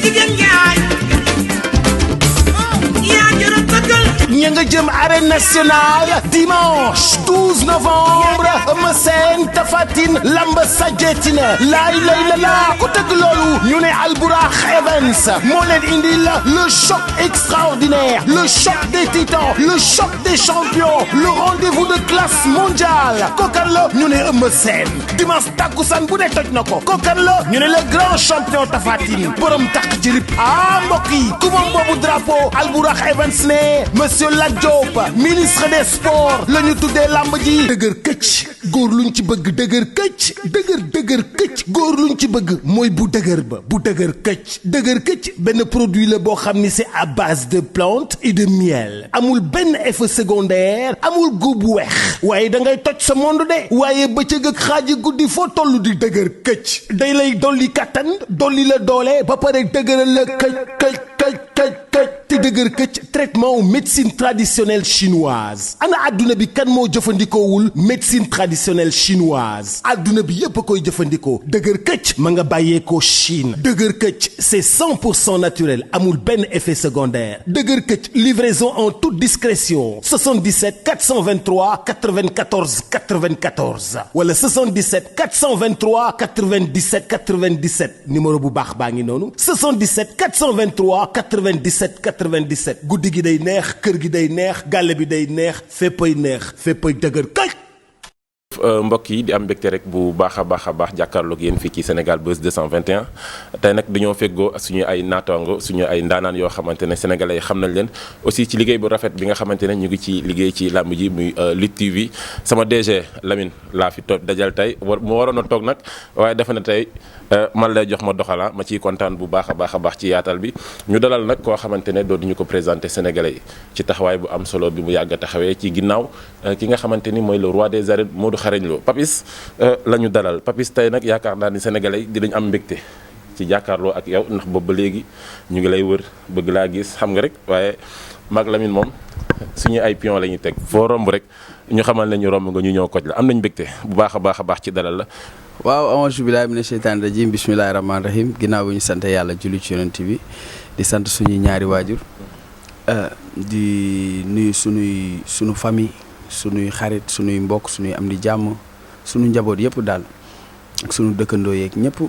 jigéen ñaay yaa jërë tëggal ña nga jëm arène nationale dimanche 12 novembre Eumeu Sène Tapha Tine lamb sajetina laay lay la laa ku tëgg loolu ñu ne Albourakh Events moo leen indil le choc extraordinaire le choc des titans le choc des champions le rendez-vous de classe mondiale kokan la ñu ne Eumeu Sène dimanche takkusaan bu ne toj na ko kokan la ñu ne le grand champion Tapha Tine borom takk jirib mbokk yi ku moom boobu drapeau Albourakh Events ne monsieur Lat Diop ministre des sports la ñu tuddee lamb ji dëgër këcc góor luñ ci bëgg dëgër këcc dëgër këcc góor luñ ci bëgg mooy bu dëgër ba bu dëgër këcc benn produit la boo xam ni c'est à base de plantes et de miel amul benn effet secondaire amul góob bu weex waaye da ngay toj sa monde de waaye bëccëg ak xaaji guddi foo toll di dëgër këcc day lay dolli kattan dolli la doole ba pare dëgëral la këcc te dëgër këcc traitement wu médecine traditionnelle chinoise ana adduna bi kan moo jëfandikoowul médecine traditionnelle chinoise adduna bi yépp a koy jëfandikoo dëgër këcc ma nga bàyyeekoo Chine dëgër këcc c'est 100% naturel amul benn effet secondaire dëgër këcc livraison en toute discrétion 77 423 94 94 wala 77 423 97 97 numéro bu baax baa ngi noonu 77 423 97 97 guddi gi day neex kër gi day neex gàlle bi day neex féppay dëgër kay. mbokk yi di am mbégte rek bu baax a baax jàkkaarloog yéen fii ci Sénégal Buzz 221 tey nag dañoo feggoo suñu ay naataango suñu ay ndaanaan yoo xamante ne sénégalais yi xam nañ leen aussi ci liggéey bu rafet bi nga xamante ne ñu ngi ci liggéey ci làmb ji muy Lutte TV sama DG Lamine laa fi toog dajal tey mu waroon a toog nag waaye defe na tey man lay jox ma doxala ma ciy kontaan bu baax a baax ci yaatal bi ñu dalal nag koo xamante ne dootuñu ko présenté sénégalais yi ci taxawaay bu am solo bi mu yàgg a taxawee ci ginnaaw ki nga xamante ni mooy le roi des arènes Modou Xarañ Lo Papis la ñu dalal Papis tey nag yaakaar naa ni sénégalais yi dinañ am mbégte ci jàkkaarloo ak yow ndax boobu ba léegi ñu ngi lay wër bëgg laa gis xam nga rek waaye mag Lamine moom suñu ay pion la ñuy teg foo romb rek ñu xamal ne ñu romb nga ñu ñëw koj la am nañ mbégte bu baax a baax ci dalal la. waaw auzu billaahi mina sheytaani rajiim bismillaahi rahmaani rahiim ginnaaw bi ñu sant yàlla julli ci yonent bi di sant suñuy ñaari waajur di nuyu suñu famille suñuy xarit suñuy mbokk suñuy am di jàmm suñu njaboot yëpp daal ak suñu dëkkandoo yeeg ñëpp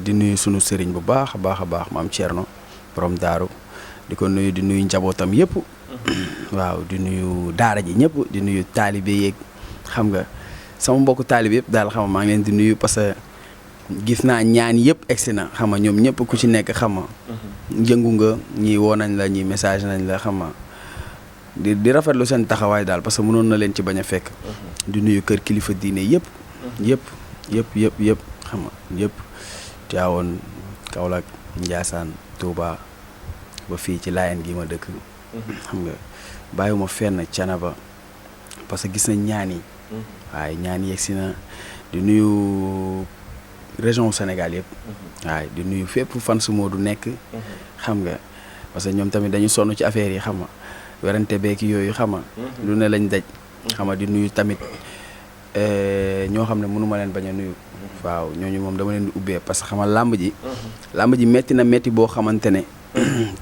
di nuyu suñu sëriñ bu baax a baax maam Thierno borom daaru di ko nuyu di nuyu njabootam yëpp waaw di nuyu daara ji ñëpp di nuyu taalibe yeeg xam nga sama mbokku taalibe yëpp daal xam nga maa ngi leen di nuyu parce que gis naa ñaan yëpp egsi na xam nga ñoom ñëpp ku ci nekk xam nga jëngu nga ñii woo nañ la ñii message nañ la xam nga di rafetlu seen taxawaay daal parce que mënoon na leen ci bañ a fekk di nuyu kër kilifa diine yëpp xam nga yëpp Tiwaawan Kaolack Njaasaan Touba ba fii ci Laayeen gi ma dëkk xam nga bàyyiwuma fenn Canaba parce que gis nañ ñaan yi waaye ñaan yegsi na di nuyu région Sénégal yëpp waaye di nuyu fépp fan su Modou nekk xam nga parce que ñoom tamit dañu sonn ci affaire yi xam nga werante beek yooyu xam nga lu ne lañ daj xam nga di nuyu tamit ñoo xam ne mënuma leen bañ a nuyu waaw ñooñu moom dama leen di ubbee parce que xam nga làmb ji metti na metti boo xamante ne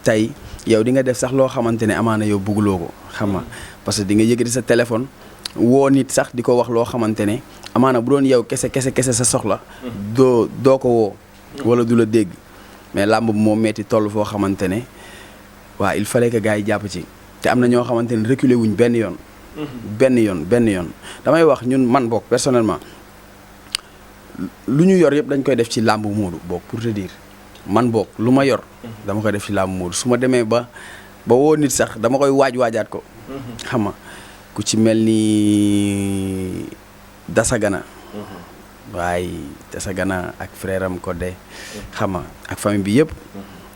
tey yow di nga def sax loo xamante ne amaana yow bëgguloo ko xam nga parce que di nga yëkkati sa téléphone woo nit sax di ko wax loo xamante ne amaana bu doon yow kese sa soxla doo ko woo wala du la dégg mais làmb bi moo metti toll foo xamante ne waaw il fallait que gars yi jàpp ci te am na ñoo xamante ne reculer wuñ benn yoon damay wax ñun man bokk personnellement lu ñu yor yëpp dañ koy def ci làmb Modou bokk pour te dire man bokk lu ma yor dama koy def ci làmb Modou su ma demee ba woo nit sax dama koy waajaat ko xam nga ku ci mel ni Dasagana waaye Dasagana ak frère am Codé xam nga ak famille bi yëpp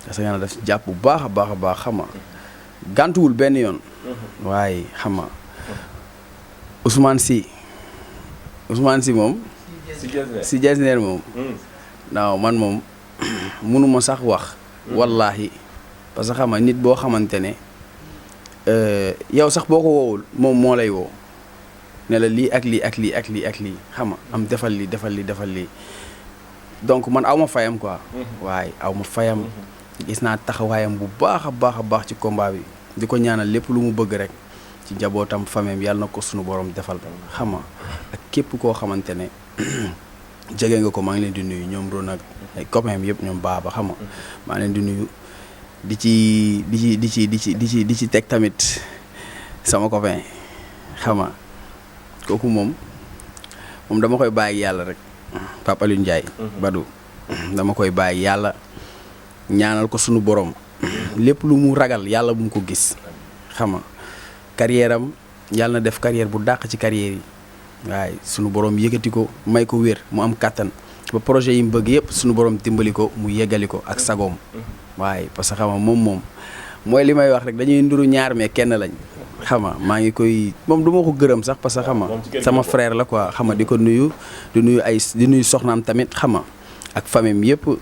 Dasagana daf jàpp bu baax a baax xam nga gàntuwul benn yoon waaye xam nga Ousmane Sy moom si Jesner moom non man moom mënuma sax wax wallahi parce que xam nga nit boo xamante ne yow sax boo ko woowul moom moo lay woo ne la lii ak lii xam nga am defal lii donc man aw ma fayam quoi. waaye aw ma fayam. gis naa taxawaayam bu baax a baax ci combat bi di ko ñaanal lépp lu mu bëgg rek ci njabootam fameem yàlla na ko sunu borom defal xam nga ak képp koo xamante ne jege nga ko maa ngi leen di nuyu ñoom Ron ak ay copains yëpp ñoom baaba xam nga maa ngi leen di nuyu di ci teg tamit sama copain xam nga kooku moom dama koy bàyyi yàlla rek Pape Alioune Ndiaye Badou dama koy bàyyi yàlla ñaanal ko sunu borom lépp lu mu ragal yàlla bu mu ko gis xam nga carrière am yàlla na def carrière bu dàq ci carrière yi waaye sunu borom yëkkati ko may ko wér mu am kàttan ba projet yi mu bëgg yëpp sunu borom dimbali ko mu yeggali ko ak sagoom waaye parce que xam nga moom mooy li may wax rek dañuy nduru ñaar mais kenn lañ xam nga maa ngi koy moom du ma ko gërëm sax parce que xam nga sama frère la quoi xam nga di ko nuyu di nuyu soxnaam tamit xam nga ak famille mi yëpp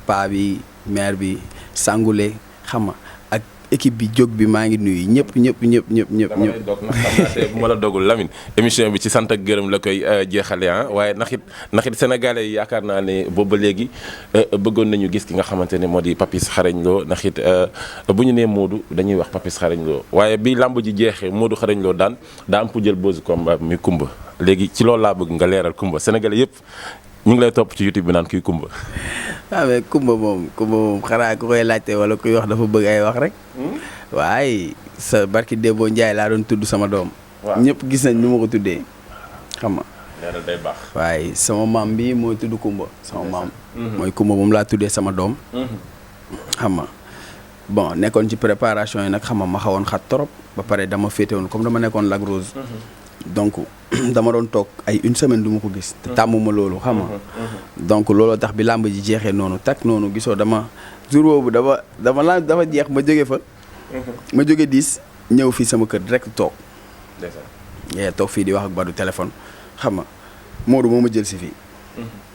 paa bi mère bi Sangoulé xam nga ak équipe bi jóg bi maa ngi nuyu ñëpp. damay dog nag xam naa te bu ma la dogul Lamine émission bi ci sant ak gërëm la koy jeexale waaye naxit sénégalais yi yaakaar naa ne boobu ba léegi bëggoon nañu gis ki nga xamante ne moo di Papis Xarañ Lo naxit bu ñu nee Modou dañuy wax Papis Xarañ Lo waaye bi lamb ji jeexee Modou Xarañ Lo daa am pour jël bose combat mi Kumba léegi ci loolu laa bëgg nga leeral Kumba sénégalais yëpp ñu ngi lay topp ci YouTube bi naan kuy Kumba. waaw mais Kumba moom xanaa ku koy laajte wala kuy wax dafa bëgg ay wax rek. waaye sa barki Debo Ndiaye laa doon tudd sama doom. waaw ñëpp gis nañ ñu ma ko tuddee xam nga. leeral day baax. waaye sama maam bi mooy tudd Kumba sama maam. mooy Kumba moom laa tuddee sama doom. xam nga bon nekkoon ci préparation yi nag xam nga ma xawoon xat trop ba pare dama féete woon comme dama nekkoon Lac Rose. donc dama doon toog ay une semaine du ma ko gis te tàmmuma loolu xam nga donc looloo tax bi làmb ji jeexee noonu tak noonu gisoo dama jour boobu dafa jeex ma jóge fa ma jóge 10 ñëw fii sama kër direct toog toog fii di wax ak Badou téléphone xam nga Modou moo ma jël si fii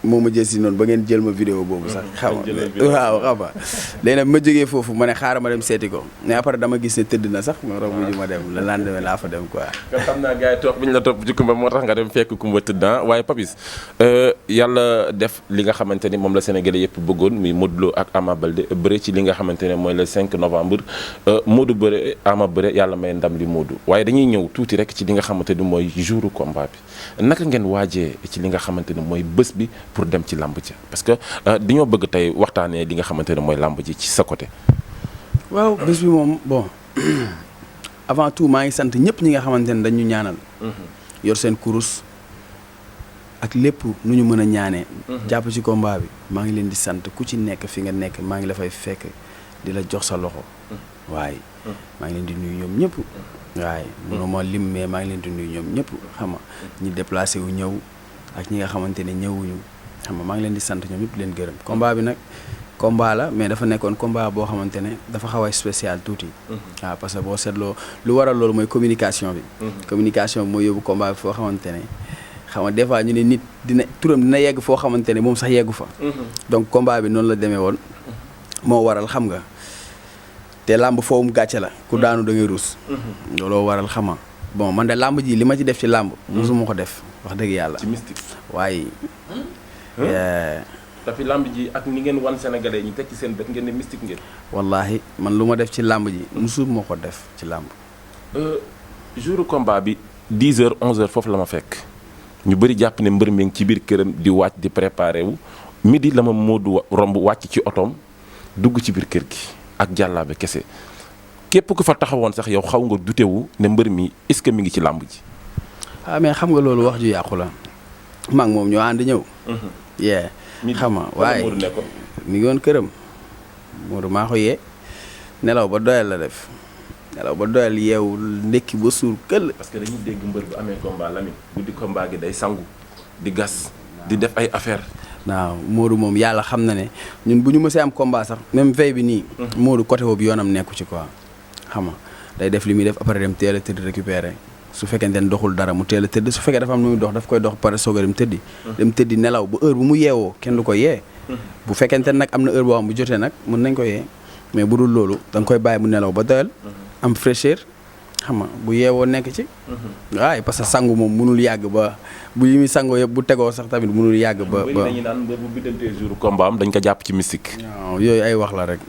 moo ma jël si noonu ba ngeen jël ma vidéo boobu sax xam nga waaw xam nga léegi nag ma jógee foofu ma ne xaaral ma dem seeti ko mais après dama gis ne tëdd na sax ma roog mujj ma dem le lendemain laa fa dem quoi. kon xam naa gars yi toog bi ñu la topp ci Kumba moo tax nga dem fekk Kumba tëdd waaye Papis yàlla def li nga xamante ni moom la Sénégalais yëpp bëggoon muy Modou Lo ak Ama Baldé bëre ci li nga xamante ne mooy le 5 novembre Modou bëre Ama bëre yàlla may ndam li Modou waaye dañuy ñëw tuuti rek ci li nga xamante ni mooy jouru combat bi naka ngeen waajee ci li nga xamante ni mooy bés bi pour dem ci làmb ji parce que dañoo bëgg tey waxtaanee li nga xamante ne mooy làmb ji ci sa côté. waaw bés bi moom bon avant tout maa ngi sant ñëpp ñi nga xamante ne dañu ñaanal. yor seen kurus ak lépp nu ñu mën a ñaanee. jàpp ci combat bi maa ngi leen di sant ku ci nekk fi nga nekk maa ngi la fay fekk di la jox sa loxo. waaye maa ngi leen di nuyu ñoom ñëpp. waaye mënuma lim mais maa ngi leen di nuyu ñoom ñëpp xam nga ñi déplacé wu ñëw ak ñi nga xamante ne ñëwuñu. xam nga maa ngi leen di sant ñoom ñëpp leen gërëm combat bi nag combat la mais dafa nekkoon combat boo xamante ne dafa xaw a spécial tuuti. waaw parce que boo seetloo lu waral loolu mooy communication bi. communication bi mooy yóbbu combat bi foo xamante ne xam nga des fois ñu ne nit turam dina yegg foo xamante ne moom sax yeggu fa. donc combat bi noonu la demee woon. moo waral xam nga te làmb foowum gàcce la ku daanu da ngay ruus. looloo waral xam nga bon man de làmb ji li ma ci def ci làmb. mosuma ko def wax dëgg yàlla. ci mystique waaye. tapi lamb ji ak ni ngeen wan sénégalais ñu teg ci seen bët ngeen ne mystique ngeen. wallaahi man lu ma def ci làmb ji musul moo ko def ci làmb. jour combat bi 10h 11h foofu la ma fekk ñu bëri jàpp ne mbër mi ngi ci biir këram di wàcc di préparé wu midi la ma Modou romb wàcc ci otoom dugg ci biir kër gi ak jàllaabe kese képp ku fa taxawoon sax yow xaw nga dutewu ne mbër mi est-ce que mi ngi ci làmb ji. ah mais xam nga loolu wax ju yàqu la maa ngi moom ñoo ànd ñëw. xam nga waaye mi ngi woon këram Modou maa ko yee nelaw ba doyal la def nelaw ba doyal yeewu ndekki ba suur këll. parce que dañuy dégg mbër bu amee combat Lamine guddi combat gi day sangu di gas di def ay affaire waaw Modou moom yàlla xam na ne ñun bu ñu mësee am combat sax même veille bi nii. Modou côté boobu yoonam nekku ci quoi xam nga day def li muy def après dem teel a tëdd récupérer su fekkente ne doxul dara mu teel a tëdd su fekkee dafa am nu muy dox daf koy dox pare soog a dem tëddi. dem tëddi nelaw ba heure bu mu yeewoo kenn du ko yee. bu fekkente ne nag am na heure boo xam bu jotee nag mën nañ ko yee mais bu dul loolu da nga koy bàyyi mu nelaw ba doyal. am fraîcheur xam nga bu yeewoo nekk ci. waaye parce que sangu moom mënul yàgg ba bu yi muy sangoo yëpp bu tegoo sax tamit mënul yàgg ba. bëri nañu naan mbër bu biddantee jour combat am dañ ko jàpp ci mystique. waaw yooyu ay wax la rek.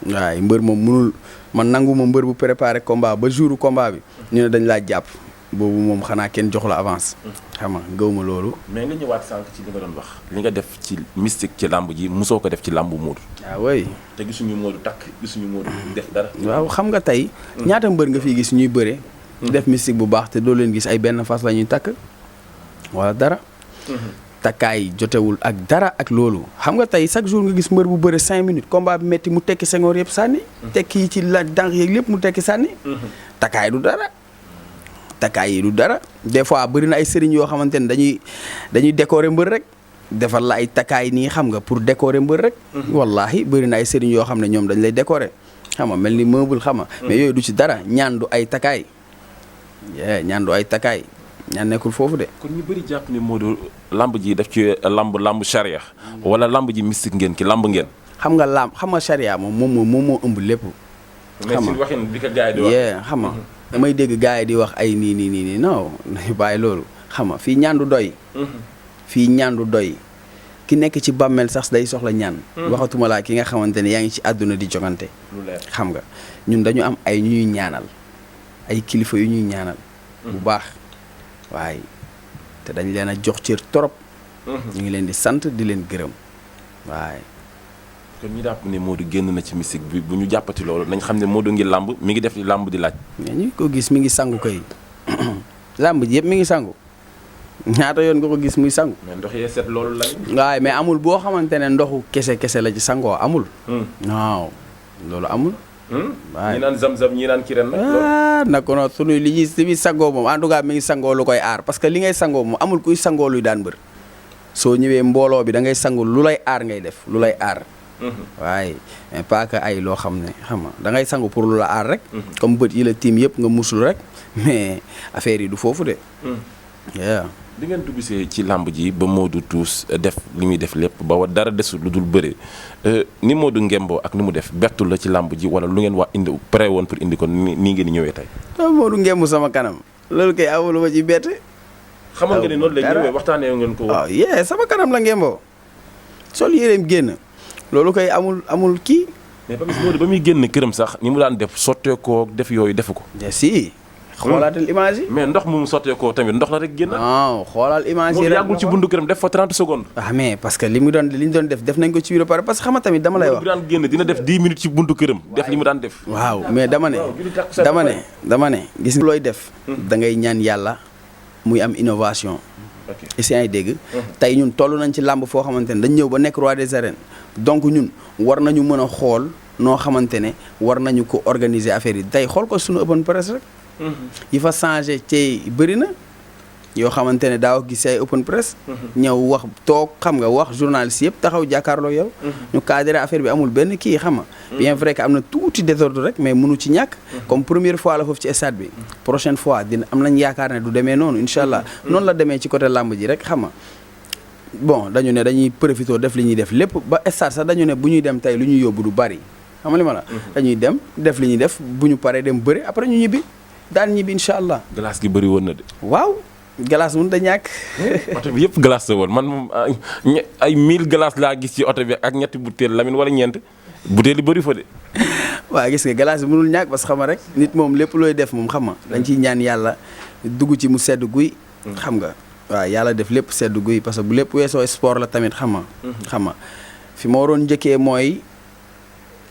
waaye mbër moom mënul man nangu ma mbër bu préparé combat ba jouru combat bi. ñu ne dañ laa jàpp boobu moom xanaa kenn jox la avance. xam nga gëw ma loolu. mais nga ñëwaat sànq ci li nga doon wax. li nga def ci mystique ci làmb ji mosoo ko def ci làmbu Modou. waaw oui. te gisuñu Modou takk gisuñu Modou def dara. waaw xam nga tey. ñaata mbër nga fiy gis ñuy bëre. def mystique bu baax te doo leen gis ay benn fas la ñuy takk wala dara. takkaay jotewul ak dara ak loolu xam nga tey chaque jour nga gis mbër bu bëre 5 minutes combat bi metti mu tekki sengoor yëpp sànni. tekki yi ci la dànk yeeg lépp mu tekki sànni. takkaay du dara. takkaay yi du dara des fois bëri na ay sëriñ yoo xamante ne dañuy décorer mbër rek defar la ay takkaay nii xam nga pour décorer mbër rek. wallahi bëri na ay sëriñ yoo xam ne ñoom dañ lay décorer xam nga mel ni meuble xam nga. mais yooyu du ci dara ñaan du ay takkaay. ñaan du ay takkaay ñaan nekkul foofu de. kon ñu bëri jàpp ni Modou lamb ji daf ci lamb charia wala lamb ji mystique ngeen ki lamb ngeen. xam nga charia moom moo ëmb lépp. xam nga mais si waxin bi ko gars yi di wax. xam nga damay dégg gars yi di wax ay nii non nañu bàyyi loolu xam nga fii ñaan du doy. fii ñaan du doy ki nekk ci bàmmeel sax day soxla ñaan. waxatuma laa ki nga xamante ne yaa ngi ci àdduna di jogante. xam nga ñun dañu am ay ñuy ñaanal ay kilifa yu ñuy ñaanal. bu baax waaye te dañ leen a jox cër torop. ñu ngi leen di sant di leen gërëm waaye. kon ñu jàpp ne Modou génn na ci mystique bi bu ñu jàppati loolu nañ xam ne Modou ngi làmb mi ngi def li làmb di laaj. mais ñu ko gis mi ngi sangu kay làmb ji yëpp mi ngi sangu ñaata yoon nga ko gis muy sangu. mais ndox yee set loolu lañ. waaye mais amul boo xamante ne ndoxu kese la ci sangoo amul. waaw loolu amul. ñi naan zam-zam ñi naan kireen nag. nag non sunu li ñuy li muy sangoo moom en tout cas mi ngi sangoo lu koy aar parce que li ngay sangoo moom amul kuy sangoo luy daan bër. soo ñëwee mbooloo bi da ngay sangu lu lay aar ngay def lu lay aar. waaye mais pas que ay loo xam ne xam nga da ngay sangu pour lu la aar rek. comme bët yi la tiim yëpp nga musul rek mais affaire yi du foofu de. di ngeen dugg see ci làmb ji ba Modou tuus def li muy def lépp ba dara desul lu dul bëre ni Modou ngemboo ak ni mu def bettu la ci làmb ji wala lu ngeen wax indi pré woon pour indi ko nii ngeen di ñëwee tey. Modou ngembu sama kanam loolu kay amul ma ci bett. xamal nga ni noonu lay ñëwee waxtaanee ngeen ko. waaw sama kanam la ngemboo sol yéreem génn loolu kay amul kii. mais ba Modou ba muy génn këram sax ni mu daan def sotteekoo def yooyu defu ko. si. xoolaatal image yi. mais ndox mu sotteekoo tamit ndox la rek génn. waaw xoolal image yi rek yàggul ci bundu këram def fa 30 secondes. mais parce que li ñu doon def nañ ko ci biir pare parce que xam nga tamit dama lay wax. bu daan génn dina def 10 minutes ci buntu këram def li mu daan def. waaw mais dama ne gis nga looy def. da ngay ñaan yàlla muy am innovation. ok est-ce que yaa ngi dégg. tey ñun toll nañ ci làmb foo xamante ne dañ ñëw ba nekk roi des arènes donc ñun war nañu mën a xool noo xamante ne war nañu ko organiser affaire yi tey xool ko suñu open press rek. yi fa changé ci bëri na yoo xamante ne daaw gis ay open press. ñëw wax toog xam nga wax journaliste yëpp taxaw jàkkaarloo yow. ñu cadré affaire bi amul benn kii xam nga. bien vrai que am na tuuti désordre rek mais mënu ci ñàkk. comme première fois la foofu ci stade bi. prochaine fois dina am nañ yaakaar ne du demee noonu incha allah. noonu la demee ci côté làmb ji rek xam nga. bon dañu ne dañuy profité def li ñuy def lépp ba stade sax dañu ne bu ñuy dem tey lu ñuy yóbbu du bari xam nga li ma la. dañuy dem def li ñuy def bu ñu paree dem bëri après ñu ñibbi. daan ñibbi incha allah. glace gi bëri woon na de. waaw glace mun da ñàkk. oto bi yëpp glace la woon man moom ay 1000 glace laa gis ci oto bi ak ñetti butéel Lamine wala ñeent butéel yi bëri fa de. waaw gis nga glace bi mënul ñàkk parce que xam nga rek nit moom lépp looy def moom xam nga dañ ciy ñaan yàlla dugg ci mu sedd guy. xam nga waaw yàlla def lépp sedd guy parce que bu lépp weesoo sport la tamit xam nga. xam nga fi ma waroon njëkkee mooy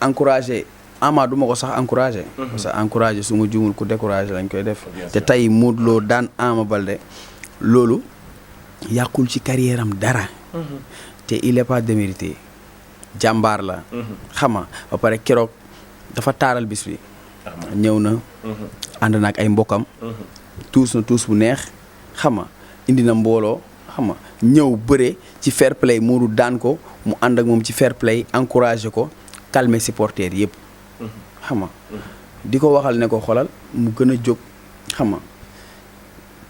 encourager. Ama du ma ko sax encouragé. parce que encouragé su ma juumul ku découragé lañ koy def. te tey Modou Lo daan Ama Baldé loolu yàqul ci carrière am dara. te il est pas démérité jàmbaar la. xam nga ba pare keroog dafa taaral bis bi. ñëw na. ànd na ak ay mbokkam. tuus na tuus bu neex xam nga indi na mbooloo xam nga ñëw bëre ci fair play Modou daan ko mu ànd ak moom ci fair play encouragé ko calmer supporters yëpp. xam nga di ko waxal ne ko xolal mu gën a jóg xam nga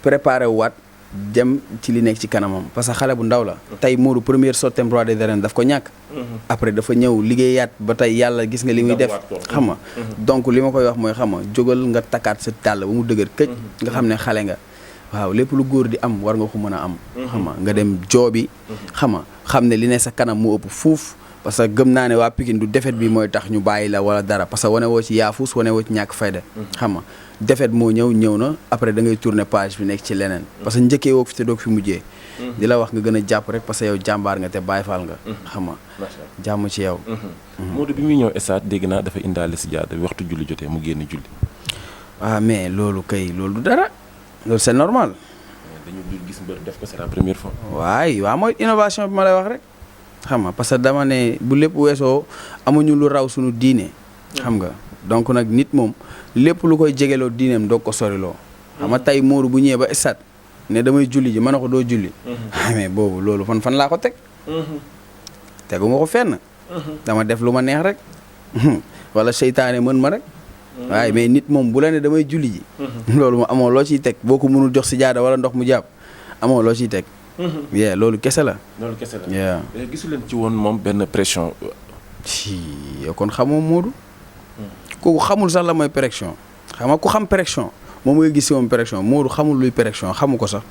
préparé waat dem ci li nekk ci kanamam parce que xale bu ndaw la. tey Modou première sortem roi des arènes daf ko ñàkk. après dafa ñëw liggéeyaat ba tey yàlla gis nga li muy def. xam nga donc li ma koy wax mooy xam nga jógal nga takkaat sa tàll ba mu dëgër këj. nga xam ne xale nga. waaw lépp lu góor di am war nga ko mën a am. xam nga dem joobi. xam ne li ne sa kanam mu ëpp fuuf. parce que gëm naa ne waa Pikine du defet bi mooy tax ñu bàyyi la wala dara parce que wane woo ci yaafus wane woo ci ñàkk fayda. xam nga defet moo ñëw na après da ngay tourner page bi nekk ci leneen. parce que njëkkee woo fi te doog fi mujjee. di la wax nga gën a jàpp rek parce que yow jàmbaar nga te Baay Faal nga. xam nga jàmm ci yow. Modou bi muy ñëw stade dégg naa dafa indaale si jaada waxtu julli jotee mu génn julli. waaw mais loolu du dara loolu c'est normal. dañu dul gis mbër def ko c'est la première fois. waaw mooy innovation bi ma lay wax rek. xam nga parce que dama ne bu lépp weesoo amuñu lu raw suñu diine. xam nga donc nag nit moom lépp lu koy jegeloo diineem doog ko soriloo. xam nga tey Modou bu ñëwee ba stade ne damay julli ji ma ne ko doo julli. mais boobu loolu fan laa ko teg. tegu ma ko fenn. dama def lu ma neex rek. wala seytaane mën ma rek. waaye mais nit moom bu la ne damay julli ji. loolu moom amoo loo ciy teg boo ko mënul jox si jaada wala ndox mu jàpp amoo loo ciy teg. loolu kese la. gisu leen ci woon moom benn pression. yow kon xamoo Modou. kooku xamul sax la mooy pression. xam nga ku xam pression moom mooy gis moom pression Modou xamul luy pression xamu ko sax.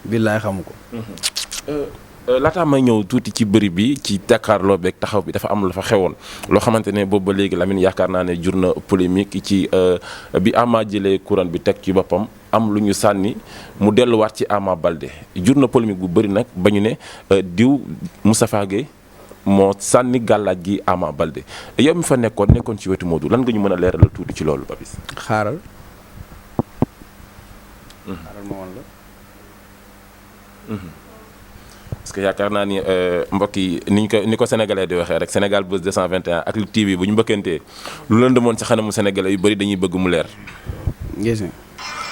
billaay xamu ko. laataa may ñëw tuuti ci bëri bi ci jàkkaarloo beeg taxaw bi dafa am lu fa xewoon loo xamante ne boobu ba léegi Lamine yaakaar naa ne jur na polémique ci bi Ama jëlee couronne bi teg ci boppam am lu ñu sànni mu delluwaat ci Ama Baldé jur na polémique bu bëri nag ba ñu ne diw Moustapha Gueye moo sànni gàllaaj gi Ama Baldé yow mi fa nekkoon ci wetu Modou lan nga ñu mën a leeralal tuuti ci loolu Papis. xaaral ma woon la. parce que yaakaar naa ni mbokk yi ni ko sénégalais di waxee rek Sénégal Buzz 221 ak Lutte TV bu ñu mbëkkantee lu leen demoon ci xanamu sénégalais yu bëri dañuy bëgg mu leer. gis nga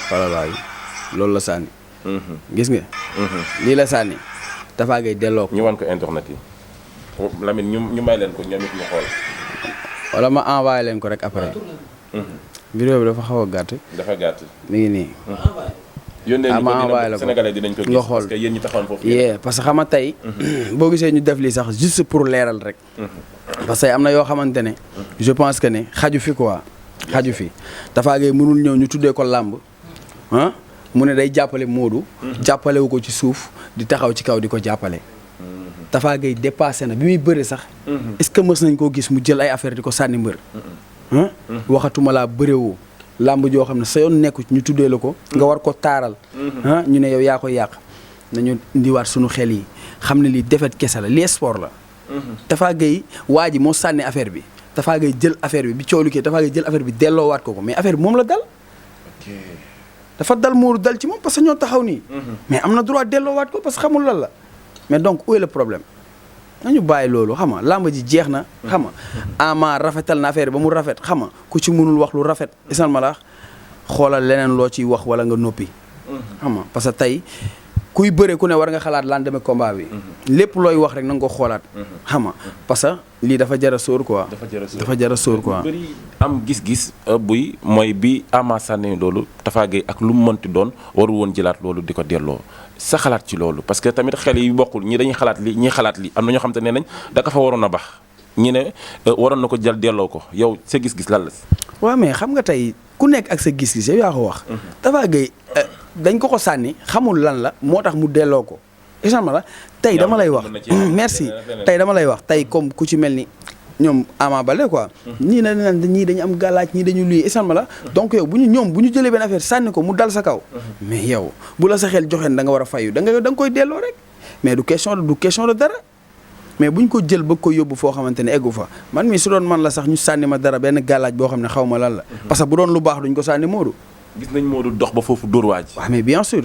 voilà loolu la sànni. gis nga. lii la sànni. Tapha Gueye delloo ko. ñu wan ko internet yi Lamine ñu may leen ko ñoom it ñu xool. wala ma envoyé leen ko rek après. vidéo bi dafa xaw a gàtt. dafa gàtt. mi ngi nii. yónnee ñu ko Sénégalais dinañ ko gis parce que yéen ñi taxawoon foofu. parce que xam nga tey. boo gisee ñu def lii sax juste pour leeral rek. parce que am na yoo xamante ne. je pense que ne xaju fi quoi. xaju fi Tapha Gueye mënul ñëw ñu tuddee ko làmb ah mu ne day jàppale Modou. jàppale wu ko ci suuf di taxaw ci kaw di ko jàppale. Tapha Gueye dépassé na bi muy bëri sax. est-ce que mës nañ koo gis mu jël ay affaire di ko sànni mbër. waxatuma laa bërewoo. làmb joo xam ne sa yoon nekku ñu tuddee la ko nga war ko taaral ñu ne yow yaa ko yàq nañu indiwaat suñu xel yi xam ne lii defet kese la lii sport la. Tapha Gueye waa ji moo sànni affaire bi Tapha Gueye jël affaire bi coolu kii Tapha Gueye jël affaire bi delloowaat ko mais affaire bi moom la dal. dafa dal Modou dal ci moom parce que ñoo taxaw nii. mais am na droit delloowaat ko parce que xamul lan la mais donc où est le problème. nañu bàyyi loolu xam nga làmb ji jeex na. xam nga Ama rafetal na affaire ba mu rafet xam nga ku ci mënul wax lu rafet isal ma la xoolal leneen loo ciy wax wala nga noppi. xam nga parce que tey kuy bëre ku ne war nga xalaat lendemain combat bi. lépp looy wax rek na nga ko xoolaat. xam nga parce que lii dafa jar a sóor quoi. dafa jar a sóor quoi. bëri am gis-gis buy mooy bi Ama sànni loolu Tapha Gueye ak lu mu mënti doon waru woon jëlaat loolu di ko delloo. sa xalaat ci loolu parce que tamit xel yi bokkul ñi dañuy xalaat li ñi xalaat li am na ñoo xam te ne nañ da ka fa waroon a baax ñi ne waroon na ko jël delloo ko yow sa gis-gis lan la si. waaw mais xam nga tey ku nekk ak sa gis-gis yow yaa ko wax. Tapha Gueye dañ ko sànni xamul lan la moo tax mu delloo ko. exemple la tey dama lay wax merci tey dama lay wax tey comme ku ci mel ni ñoom Ama Baldé quoi. ñii dañu am gàllaaj ñii dañu luy exemple la. donc yow bu ñu jëlee benn affaire sànni ko mu dal sa kaw. mais yow bu la sa xel joxeen da nga war a fayu da nga koy delloo rek mais du question de dara. mais buñ ko jël bëgg ko yóbbu foo xamante ne eggu fa man mii su doon man la sax ñu sànni ma dara benn gàllaaj boo xam ne xaw ma lan la. parce que bu doon lu baax duñ ko sànni Modou. gis nañ Modou dox ba foofu dóor waa ji. waaw mais bien sûr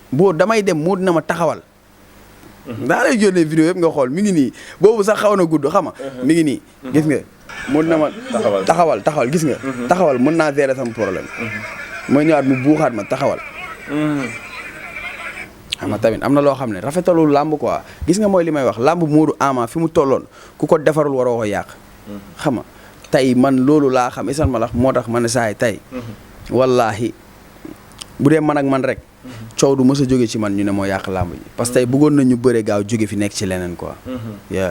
boo damay dem Modou na ma taxawal. daa lay yónnee vidéo yëpp nga xool mi ngi nii boobu sax xaw na gudd xam nga mi ngi nii. gis nga Modou na ma. taxawal gis nga. taxawal mën naa gérer sama problème. mooy ñëwaat mu buuxaat ma taxawal. xam nga tamit am na loo xam ne rafetalul làmb quoi gis nga mooy li may wax làmb Modou Ama fi mu tolloon ku ko defarul waroo ko yàq. xam nga tey man loolu laa xam isan ma la moo tax ma ne saay tey. wallaahi bu dee man ak man rek. coow du mës a jóge ci man ñu ne moo yàq làmb ji parce que tey bëggoon nañu bëre gaaw jóge fi nekk ci leneen quoi.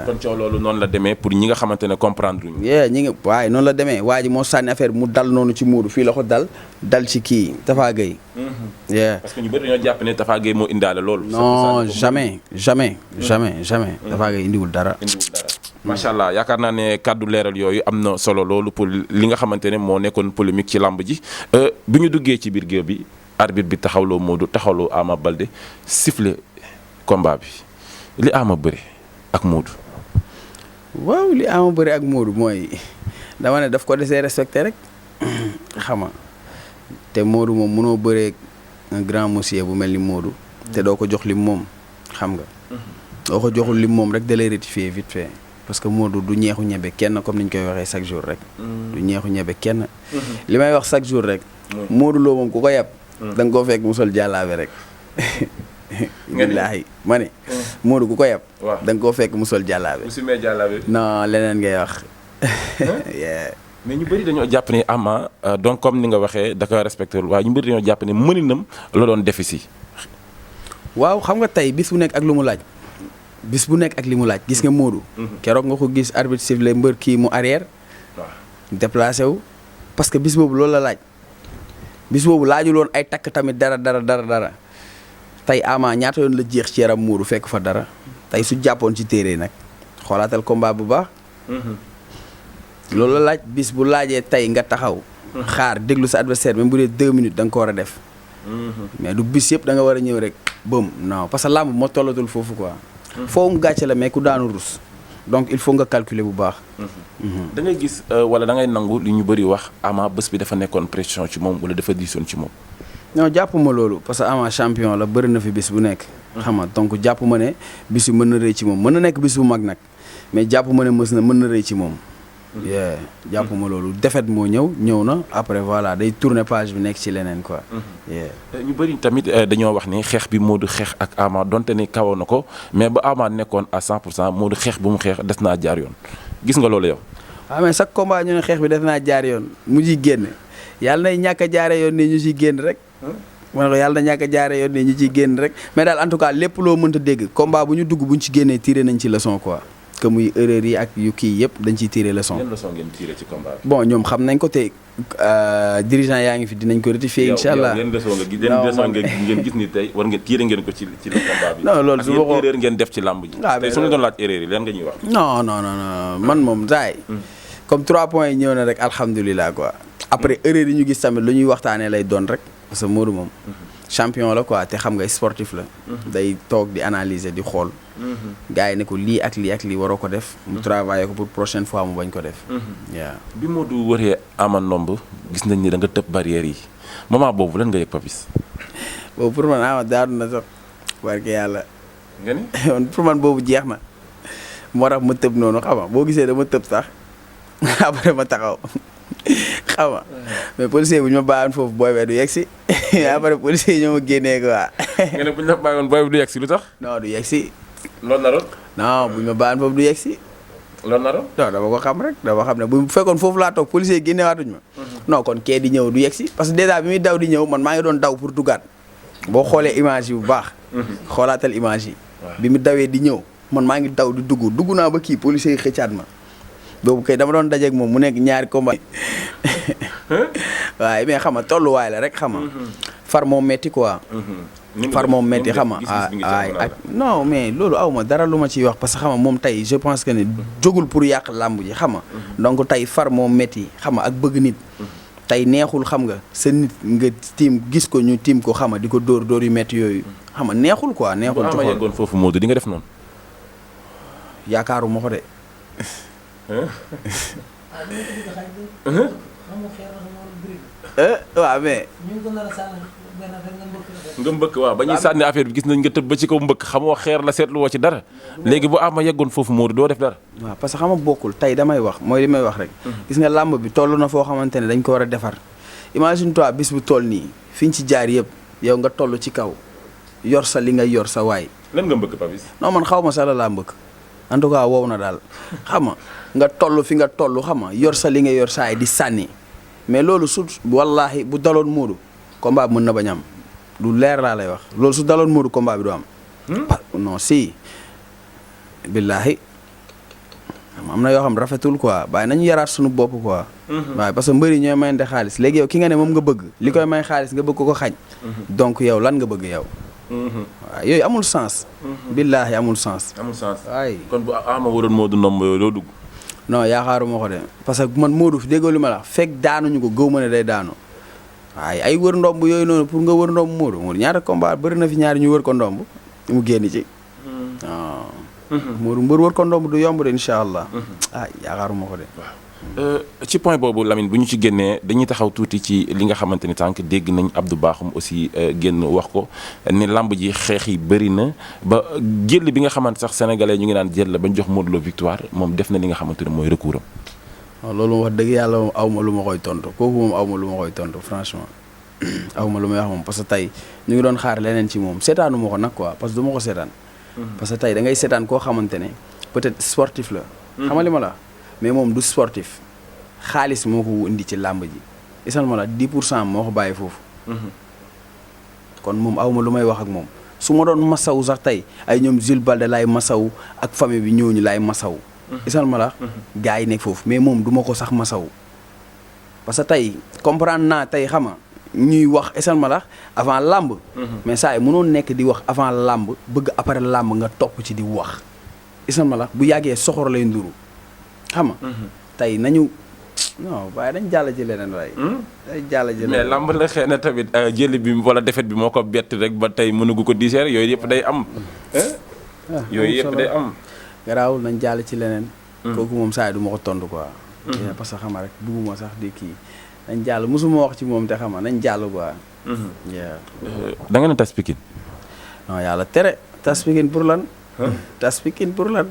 kon coow loolu noonu la demee pour ñi nga xamante ne comprendre luñu. ñi ngi waaye noonu la demee waa ji moo sànni affaire bi mu dal noonu ci Modou fii la ko dal ci kii Tafa Gueye. parce que ñu bëri dañoo jàpp ne Tafa Gueye moo indaale loolu. non jamais. Tafa Gueye indiwul dara. macha allah yaakaar naa ne kàddu leeral yooyu am na solo loolu pour li nga xamante ne moo nekkoon polémique ci làmb ji bi ñu duggee ci biir géew bi. arbitre bi taxawloo Modou taxawloo Ama Baldé sifflé combat bi li Ama bëre ak Modou. waaw li Ama bëre ak Modou mooy dama ne daf ko desee respecté rek xama te Modou moom mënoo bëree un grand monsieur bu mel ni Modou te doo ko jox lim moom xam nga. doo ko joxul lim moom rek da lay rectifier vite fait parce que Modou du ñeexu ñebe kenn comme ni ñu koy waxee chaque jour rek. du ñeexu ñebe kenn. li may wax chaque jour rek. Modou Lo moom ku ko yab. da nga koo fekk mu sol jàllaabe rek. billaahi ma ne. Modou ku ko yab. waaw da nga koo fekk mu sol jàllaabe. mu simee jàllaabe. non leneen ngay wax. mais ñu bëri dañoo jàpp ne Ama donc comme ni nga waxee da ko respecté waaye ñu bëri dañoo jàpp ne mëninam la doon defi si. waaw xam nga tey bis bu nekk ak lu mu laaj. bis bu nekk ak li mu laaj gis nga Modou. keroog nga ko gis arbitre sifflé mbër kii mu arrière. waaw déplacé wu. parce que bis boobu loolu la laaj. bis boobu laajul woon ay takk tamit dara tey Ama ñaata yoon la jeex ci yaram Modou fekk fa dara tey su jàppoon ci téere nag xoolaatal combat bu baax. loolu la laaj bis bu laajee tey nga taxaw. xaar déglu sa adversaire même bu dee 2 minutes da nga ko war a def. mais du bis yëpp da nga war a ñëw rek bëm non parce que làmb moo tollatul foofu quoi. foo mu gàcce la mais ku daanu rus. donc il faut nga calculer bu baax. da ngay gis wala da ngay nangu li ñu bëri wax Ama bés bi dafa nekkoon pression ci moom wala dafa diisoon ci moom. non jàpp ma loolu parce que Ama champion la bëri na fi bis bu nekk. xam nga donc jàpp ma ne bis bi mën na rëy ci moom mën na nekk bis bu mag nag mais jàpp ma ne mën na rëy ci moom. jàpp ma loolu défaite moo ñëw na après voilà day tourner page bi nekk ci leneen quoi. ñu bëri tamit dañoo wax ni xeex bi Modou xeex ak Ama donte ni kawoon na ko mais ba Ama nekkoon à 100% Modou xeex bu mu xeex des naa jaar yoon gis nga loolu yow. waaw mais chaque combat ñu ne xeex bi des naa jaar yoon mu ciy génn yàlla nay ñàkk a jaare yoon ni ñu ciy génn rek. ma ne ko yàlla na ñàkk a jaare yoon ni ñu ciy génn rek mais daal en tout cas lépp loo mënta dégg combat bu ñu dugg bu ñu ci génnee tiré nañ ci leçon quoi. que muy erreur yi ak yu kii yëpp dañ ciy tiré leçon. yan leçon ngeen tiré ci combat bi. bon ñoom xam nañ ko te dirigeant yaa ngi fi dinañ ko rectifier incha allah. yan leçon ngeen gis ni tey war ngeen tiré ngeen ko ci combat bi. non loolu su ma ko erreur ngeen def ci làmb ji. tey su ñu doon laaj erreur yi lan nga ñuy wax. non man moom saay comme 3 points yi ñëw na rek alhamdulilah quoi. après erreur yi ñu gis tamit lu ñuy waxtaanee lay doon rek parce que Modou moom. champion la quoi te xam nga sportif la. day toog di analyser di xool. gars yi ne ko lii ak lii waroo ko def. mu travailler ko pour prochaine fois mu bañ ko def. waaw bi Modou wëree Ama ndomb gis nañ ni da nga tëb barrière yi moment boobu lan nga yëg Papis. boobu pour man Ama daanu na sax barke yàlla. nga ni pour man boobu jeex na moo tax ma tëb noonu xam nga boo gisee dama tëb sax après ma taxaw. xam nga mais policier bu ñu ma bàyyoon foofu booy bee du yegg si après policier yi ñoo ma génnee quoi. nga ne bu ñu la bàyyoon booy bi du yegg si lu tax. non du yegg si. loolu naroon. non bu ñu ma bàyyoon foofu du yegg si. loolu naroon. non dama ko xam rek dama xam ne bu fekkoon foofu laa toog policier yi génneewaatuñ ma. non kon kee di ñëw du yegg si parce que déjà bi muy daw di ñëw man maa ngi doon daw pour dugaat boo xoolee image yi bu baax. xoolaatal image yi. bi mu dawee di ñëw man maa ngi daw di dugg naa ba kii policier yi xëccaat ma. boobu kay dama doon dajeeg moom mu nekk ñaari combat. waaye mais xam nga tolluwaay la rek xam nga. far moom metti quoi. far moom metti xam nga ak non mais loolu aw ma dara lu ma ciy wax parce que xam nga moom tey je pense que ne jógul pour yàq làmb ji xam nga. donc tey far moom metti xam nga ak bëgg nit. tey neexul xam nga sa nit nga tiim gis ko ñu tiim ko xam nga di ko dóor yu metti yooyu xam nga neexul quoi neexul. bu ma yeggoon foofu Modou di nga def noonu. yaakaaruma ko de. waaw mais. nga mbëkk waaw ba ñuy sànni affaire bi gis nañ nga tëb ba ci kaw mbëkk xamoo xeer la seetlu woo ci dara. léegi bu Ama yeggoon foofu Modou doo def dara. waaw parce que xam nga bokkul tey damay wax mooy li may wax rek. gis nga làmb bi toll na foo xamante ne dañ ko war a defar. imagine toi bis bu toll nii fi ñu ci jaar yëpp yow nga toll ci kaw yor sa li nga yor sa waay. lan nga mbëkk Papis. non man xaw ma sax la laa mbëkk en tout cas wow na daal xam nga toll fi nga toll xam nga yor sa li nga yor saay di sànni mais loolu su wallaahi bu daloon Modou combat mën na bañ am lu leer laa lay wax loolu su daloon Modou combat bi du am. non si. billaahi am na yoo xam rafetul quoi bàyyi nañu yaraat suñu bopp quoi. waaye parce que mbëri ñooy mayante xaalis léegi yow ki nga ne moom nga bëgg li koy may xaalis nga bëgg ko xañ. donc yow lan nga bëgg yow. waaw yooyu amul sens. billaahi amul sens. amul sens waay kon bu Ama waroon Modou ndomb yooyu doo dugg. non yaakaaruma ko de parce que man Modou fi déggoo li ma la fekk daanuñu ko gëw ma ne day daanu waaye ay wër ndomb yooyu noonu pour nga wër ndomb Modou ñaata combat bëri na fi ñaari ñu wër ko ndomb mu génn ci. waaw. Modou mbër wër ko ndomb du yomb de incha allah. yaakaaruma ko de. ci point boobu Lamine bu ñu ci génnee dañuy taxaw tuuti ci li nga xamante ni tànk dégg nañ Abdou Bakhoum aussi génn wax ko ni lamb ji xeex yi bëri na ba jël bi nga xamante sax sénégalais ñu ngi naan jël la bañ jox Modou Lo victoire moom def na li nga xamante ne mooy recours am. waaw loolu wax dëgg yàlla moom aw ma lu ma koy tontu kooku moom aw ma lu ma koy tontu franchement aw ma lu may wax moom parce que tey ñu ngi doon xaar leneen ci moom seetaanu ma ko nag quoi parce que du ma ko seetaan. parce que tey da ngay seetaan koo xamante ne peut-être sportif la. xam nga li ma la mais moom du sportif xaalis moo ko indi ci làmb ji isal ma la 10% moo ko bàyyi foofu. kon moom aw ma lu may wax ak moom su ma doon masaw sax tey ay ñoom Jules Balde laay masaw ak famille bi ñooñu laay masaw. isal ma la gars yi nekk foofu mais moom du ma ko sax masaw parce que tey comprendre naa tey xama ñuy wax isal ma la avant làmb. mais saa yi mënoon nekk di wax avant làmb bëgg après làmb nga topp ci di wax isal ma la bu yàggee soxor lay nduru xam nga tey nañu non waaye dañ jàll ci leneen waaye. dañ jàll ci leneen mais lamb la xëy na tamit jëli bi wala defet bi moo ko bett rek ba tey mënugu ko diseer yooyu yëpp day am. yooyu yëpp day am. garaawul nañ jàll ci leneen. kooku moom saa yi du ma ko tontu quoi. parce que xama rek bugguma sax di kii nañ jàll mosuma wax ci moom te xama nañ jàll quoi. da nga ne tas Pikine. non yàlla tere tas Pikine pour lan. tas Pikine pour lan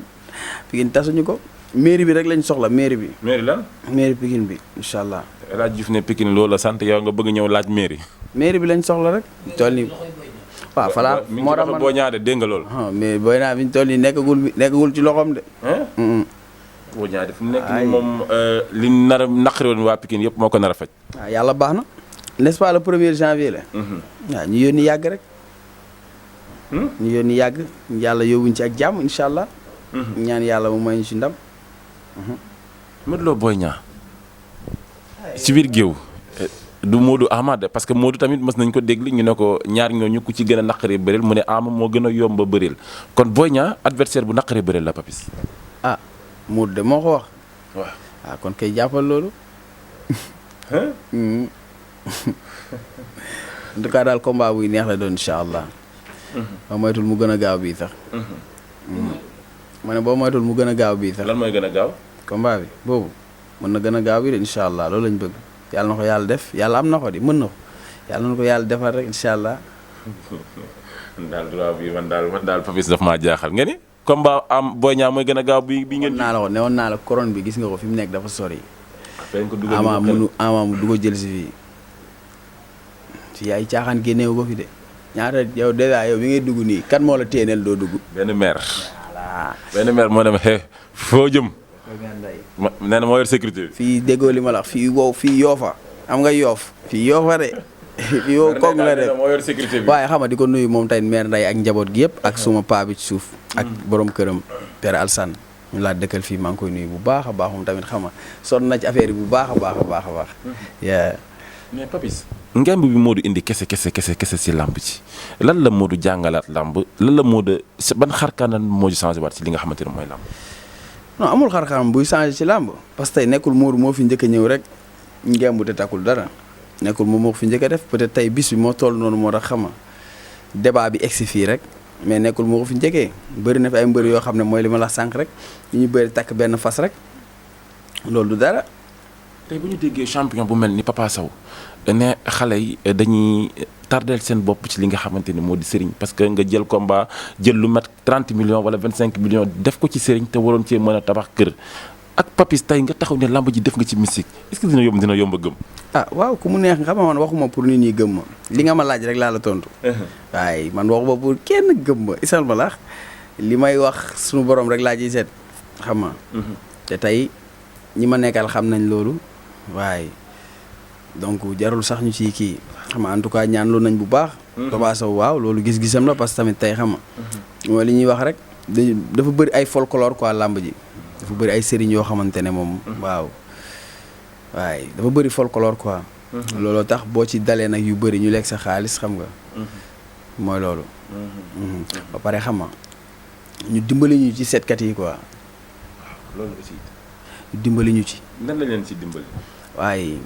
Pikine tasuñu ko. mairie bi rek lañ soxla mairie bi. mairie lan. mairie Pikine bi incha allah. El Hadj Diouf ne Pikine loolu la sant yow nga bëgg ñëw laaj mairie. mairie bi lañ soxla rek. tool nii waaw falaa moo tax man boo ñaade dégg nga loolu. mais booy naa fi ñu toll nii nekkagul ci loxoom de. boo ñaade fu mu nekk nii moom li nar a naqari woon waa Pikine yëpp moo ko nar a faj. waaw yàlla baax na n'est-ce pas le 1er janvier la. waaw ñu yónni yàgg rek. ñu yónni yàgg yàlla yóbbuñ ci ak jàmm incha allah. ñaan yàlla mu may ñu ci ndam. Modou Lo Boy Niang ci biir géew du Modou Ama de parce que Modou tamit mës nañ ko déglu ñu ne ko ñaar ñooñu ku ci gën a naqaree bëreel mu ne Ama moo gën a yomb a bëreel kon Boy Niang adversaire bu naqaree bëreel la Papis. Modou de moo ko wax. waaw kon kay jàppal loolu. en tout cas daal combat buy neex la doon incha allah. boo moytul mu gën a gaaw bii sax. ma ne boo moytul mu gën a gaaw bii sax. lan mooy gën a gaaw. combat bi boobu mën na gën a gaaw bi de incha allah loolu lañ bëgg yàlla na ko yàlla def yàlla am na ko di mën na ko yàlla na ko yàlla defal rek incha allah. daal droit bi man daal Papis daf maa jaaxal nga ni. combat am Boy Niang mooy gën a gaaw bi ngeen. naa la ko newoon naa la couronne bi gis nga ko fi mu nekk dafa sori. ko ama mu du ko jël si fii ay caaxaan génneewu ko fi de ñaata yow dèjà yow bi ngay dugg nii kan moo la téeneel doo dugg. benn maire. benn maire moo dem foo jëm. nee na moo yor sécurité bi. fii déggoo li ma la wax fii wow fii yoofa am nga yoof fii yoofa de. fii wow koog la de moo yor sécurité bi. waaye xam nga di ko nuyu moom tey maire Ndeye ak njaboot gi yëpp ak suma paa bi ci suuf. ak borom këram Père Alsane ñu laa dëkkal fii maa ngi koy nuyu bu baax a baax moom tamit xam nga sonn na ci affaire yi bu baax a baax a baax a baax. mais Papis. ngemb bi Modou indi kese si làmb ci lan la Modou jàngalaat làmb lan la Modou ban xarkanam moo di changé waat ci li nga xamante ne mooy làmb. non amul xarkanam buy changé ci làmb parce que tey nekkul Modou moo fi njëkk a ñëw rek ngemb te takkul dara nekkul moom moo ko fi njëkk a def peut-être tey bis bi moo toll noonu moo tax xam nga débat bi egsi fii rek mais nekkul moo ko fi njëkkee bëri na fi ay mbëri yoo xam ne mooy li ma la sànq rek ñu bëri takk benn fas rek loolu du dara. tey bu ñu déggee champion bu mel ni Papa Sow ne xale yi dañuy tardeel seen bopp ci li nga xamante ni moo di sëriñ parce que nga jël combat jël lu mat 30 millions wala 25 millions def ko ci sëriñ te waroon cee mën a tabax kër ak Papis tey nga taxaw ne lamb ji def nga ci mystique est-ce que dina yomb a gëm. waaw ku mu neex nga xam man waxuma pour nit ñi gëm ma li nga ma laaj rek laa la tontu. waaye man waxuma pour kenn gëm ma isal ma la li may wax suñu borom rek laa ciy seet xam nga te tey ñi ma nekkal xam nañ loolu waaye donc jarul sax ñu ci kii xam nga en tout cas ñaan lu nañ bu baax. Papa Sow waaw loolu gis-gisam la parce que tamit tey xam nga. mooy li ñuy wax rek dafa bëri ay folklore quoi làmb ji. dafa bëri ay sëriñ yoo xamante ne moom. waaw waaye dafa bëri folklore quoi. looloo tax boo ci dalee nag yu bëri ñu lekk sa xaalis xam nga. mooy loolu. ba pare xam nga ñu dimbali ñu ci seetkat yi quoi. loolu aussi. ñu dimbali ñu ci. nan la leen ci dimbali. waaye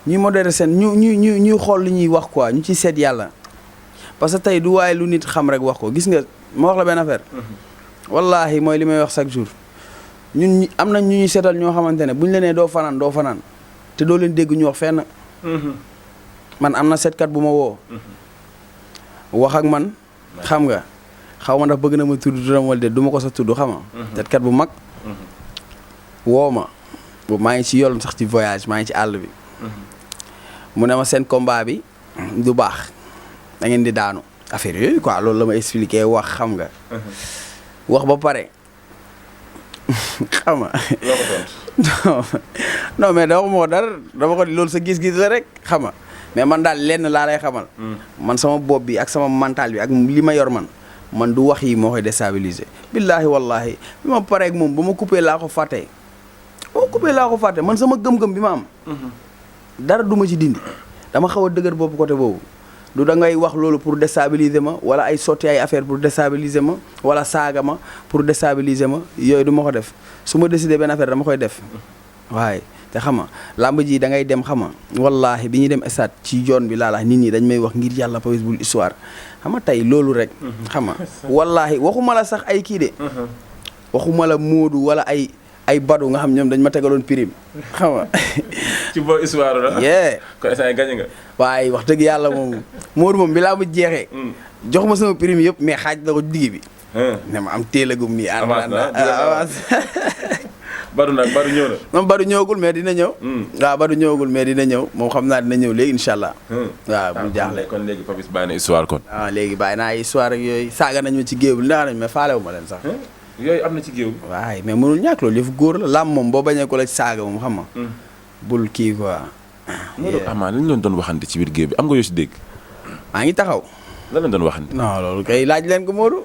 ñuy modéré seen ñuy xool li ñuy wax quoi ñu ci seet yàlla parce que tey du waaye lu nit xam rek wax ko gis nga ma wax la benn affaire. wallaahi mooy li may wax chaque jour ñun am nañ ñu ñuy seetal ñoo xamante ne buñ la nee doo fanaan te doo leen dégg ñu wax fenn. man am na seetkat bu ma woo. wax ak man xam nga xaw ma ndax bëgg na ma tudd turam wala de du ma ko sa tudd xam nga. seetkat bu mag. woo ma boobu maa ngi ci yoon sax ci voyage maa ngi ci àll bi. mu ne ma seen combat bi du baax da ngeen di daanu affaire yooyu quoi loolu la ma expliqué wax xam nga. wax ba pare xam nga. non mais dama ko dara dama ko loolu sa gis-gis la rek xam nga mais man daal lenn laa lay xamal. man sama bopp bi ak sama mental bi ak li ma yor man du wax yi moo koy déstabiliser. billaahi wallaahi bi ma paree ak moom ba ma coupé laa ko fàtte. man sama gëm-gëm bi ma am. dara du ma ci dindi dama xaw a dëgër bopp côté boobu du da ngay wax loolu pour déstabiliser ma wala ay sotti ay affaire pour déstabiliser ma wala saaga ma pour déstabiliser ma yooyu du ma ko def su ma décidé benn affaire dama koy def waaye te xam nga làmb ji da ngay dem xam nga wallaahi bi ñuy dem stade ci yoon bi laala nit ñi dañ may wax ngir yàlla Pawlish Bul Histoire xam nga tey loolu rek xam nga wallaahi waxuma la sax ay kii de waxuma la Moodu wala ay badu nga xam ñoom dañ ma tegaloon prime xam nga. ci boo histoire la. yee. kon instant yii gañ nga. waaye wax dëgg yàlla moom Modou moom bi laa mu jeexee. jox ma sama prime yëpp mais xaaj na ko digg bi. ne ma am téelagum nii. avance Badu nag Badu ñëw na. moom Badu ñëwagul mais dina ñëw. waaw Badu ñëwagul mais dina ñëw moom xam naa dina ñëw léegi incha allah. waaw bu jaaxle kon léegi Pawlish bàyyi na histoire kon. waaw léegi bàyyi naa histoire ak yooyu saaga nañ ma ci géew bi ndax nañ ma faalewu ma leen sax. yooyu am na ci géew bi. waaye mais mënul ñàkk loolu yëfu góor la làmb moom boo bañee ko la ci saaga moom xam nga. bul kii quoi. loolu Ama li ñu leen doon waxante ci biir géew bi am nga yoo si dégg. maa ngi taxaw. lan la doon waxante. non loolu kay laaj leen ko Modou.